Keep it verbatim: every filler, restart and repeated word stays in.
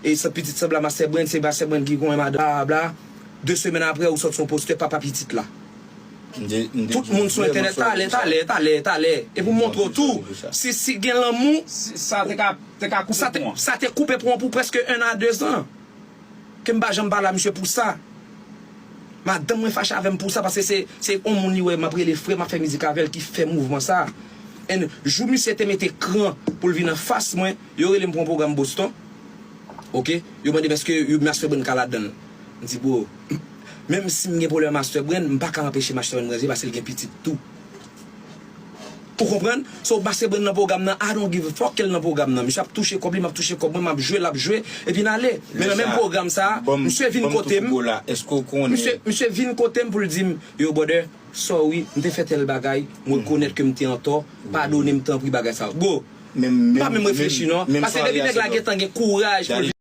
e sa pitit sanble a Master Brand, se Master Brand ki konyen madanm, bla, bla. De semèn apre, ou sòti yon postè papa pitit la. Tout moun sou entènèt, talè, talè, talè, talè. E pou m montre w tou, si, si gen lanmou, Sa te ka, te ka koupe pon an. Sa te koupe pon an pou prèske un à deux ans. Ke m pa janm pale a misye pou sa. Madanm mwen fache avè m pou sa, paske se, se yon moun li wè m ap rele frè, m ap fè mizik avè l, ki fè mouvman sa. And jou misye te mete kran pou l vin anfas mwen, yo rele m pou yon pwogram Boston. Oke? Yo mande m èske yo Master Brand ka ladan l. M di, bro, menm si m gen pwoblèm ak Master Brand, m pa ka anpeche Master Brand manje paske l gen pitit tou. Ou konprann? So, Master Brand nan pwogram nan, I don't give a fuck ke l nan pwogram nan. Misye ap touche kòb li, m ap touche kòb mwen, m ap jwe, l ap jwe, epi n ale. Men nan menm pwogram sa, misye vin kote m. Misye, misye vin kote m pou l di m, yo, brother, sorry, m te fè tèl bagay, m rekonèt ke m te antò, padone m tanpri bagay sa. Bro, m pa menm reflechi non. Paske depi nèg la gentan gen kouraj pou l